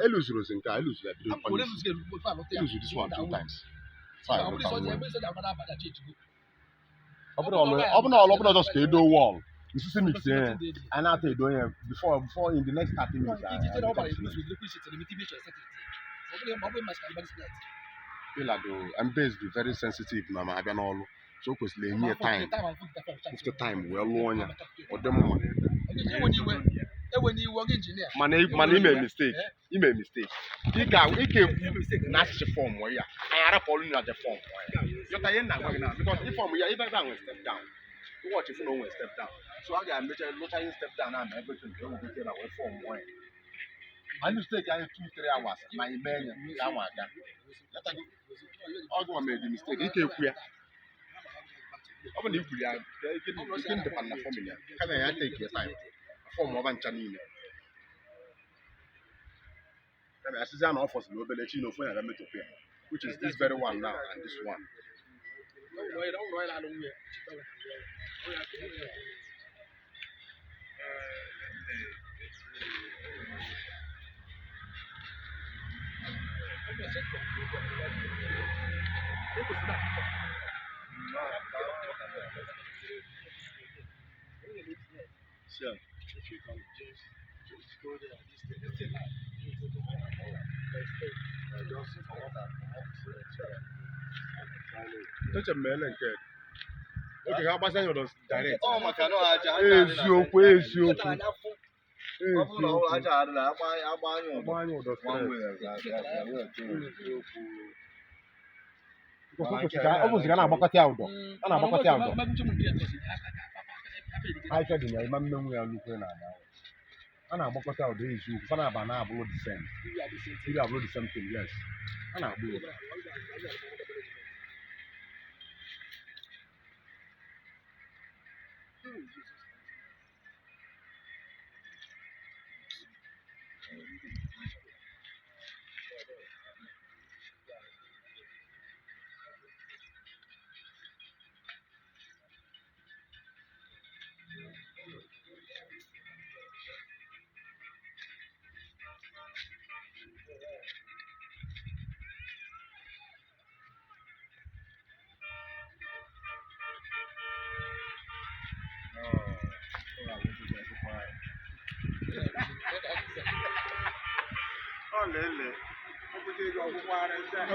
Eluzuru ozi nke a, eluzuru ya bido n'isi. Eluzuru this one two times. Fine, lụta nwa. Ọ bụrụ ọlụ, ọ bụrụ ọlụ, ọ bụrụ just ka edo wall. Nsisi mix ya, a na-ata edo ya before in the next 30 minutes. Pillar do, I'm based very sensitive na ma abịa n'ọlụ. So o kwesịrị enye ya time, after time wee lụọ ya. Ọ dị mma. Ewe n'iwe oge injinia. Mana ime mistake, ime mistake. Ị ga ị ga-ekwu na asịsị form ya. Anyị arapụ ọlụ na the form ya. Yọta ihe nna gwa gị na because ị form ya ebe ebe a nwere step down. Watch if na o nwere step down. So a ga-emecha lụcha ihe step down ahụ na everything ka e wegete na wee form ya. Anyị mistake anyị 2 3 hours ma anyị mee ya ka anwa aga. Yọta gị ọ gụwa mere the mistake ị ga-ekwu ya. Ọ bụ na i kwuru ya ike ike ndịkwa na form ya. Kama ya take your time. Form ọba ncha niile. Kama ya sịzịa na ọ fọsịrị obere chi na ofu ya ga metọpụ ya, which is this very one now and this one. Sure. Eche m ele nke oge ha gbasa ya ụdọ direct. Ọ maka na ọ aja aja adị na Eziokwu, center. eziokwu, Ọ bụrụ na ọ eziokwu. aja adị na agba agba anya ụdọ. Agba anya ụdọ One straight. way Eziokwu. Because ọ kwesịrị ka a na-agbakọta ya ụdọ. A na-agbakọta ya ụdọ. Ahịhịa dị na ịma mmenwu ya nnukwu na ala ahụ. A na-agbakọta ụdọ eziokwu. Fa na-aba na-abụrụ the same. Iri abụrụ the same thing, yes. A na-agba ụdọ.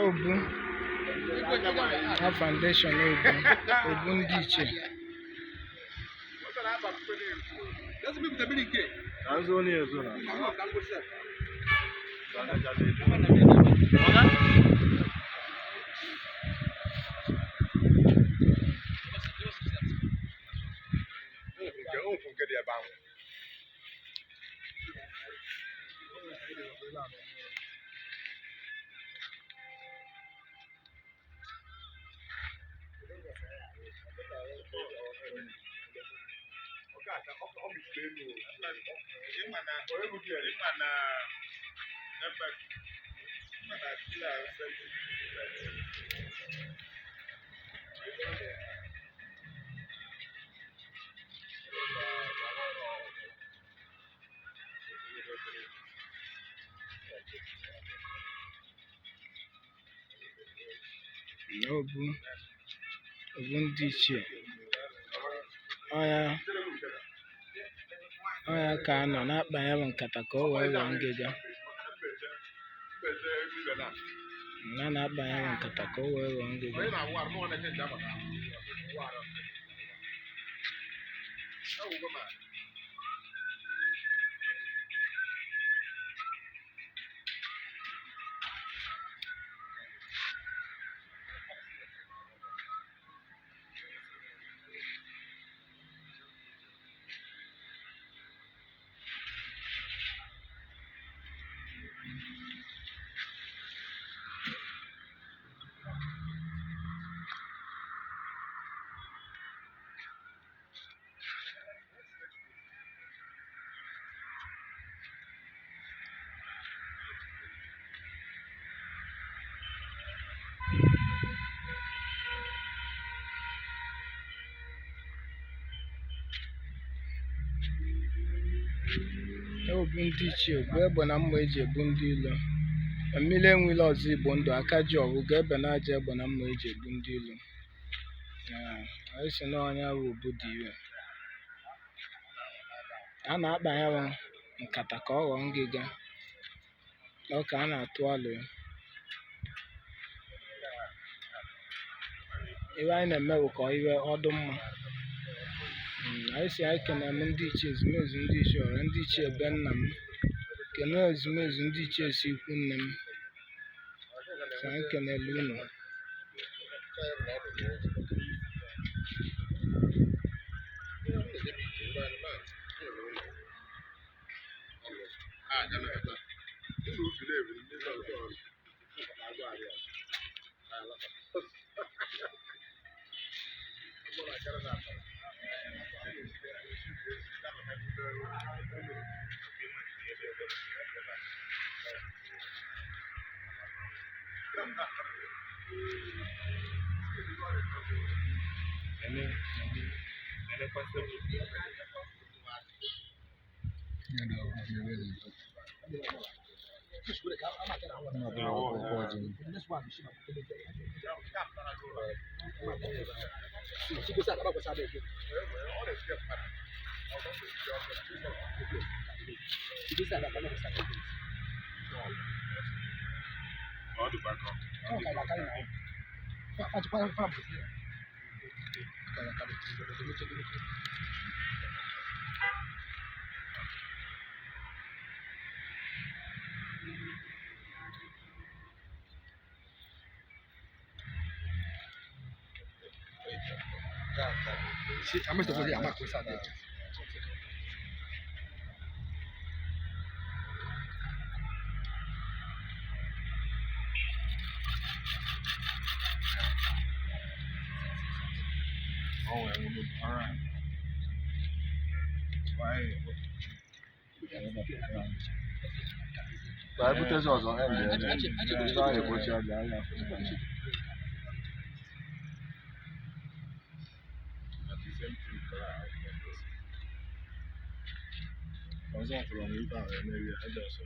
Obu ha foundation Obu, Obu ndị ichie. Nke ofu nke dị ebe ahụ. Obu, Obu ndị ichie. Ọ ya ọ ya ka a nọ na-akpa ya bụ nkata ka o wee ghọọ ngịga. Na na-akpa ya bụ nkata ka o wee ghọọ ngịga. Bụ ndị ichie bụ egbe na mma eji egbu ndị ilo. Mmiri enwile ọzọ Igbo ndụ aka ji ọgụ ga-ebe na aja egbe na mma eji egbu ndị ilo. Ee, anyị si na ọnya bụ obu dị ire. A na-akpa ya bụ nkata ka ọ ghọọ ngịga. Ọ ka a na-atụ alụ ya. Iwe anyị na-eme bụ ka iwe ọdụ mma. Anyị si anyị kene m ndị ichie ezumezu ndị ichie ọra ndị ichie be nna m kene ezumezu ndị ichie si ikwu nne m si anyị kenele unu. Ka anyị butezi ọzọ end ya. Ndị ahụ ekpochi aja ahịa. Ọzọ fụrụ m ibe ahụ emeri aja ọsọ.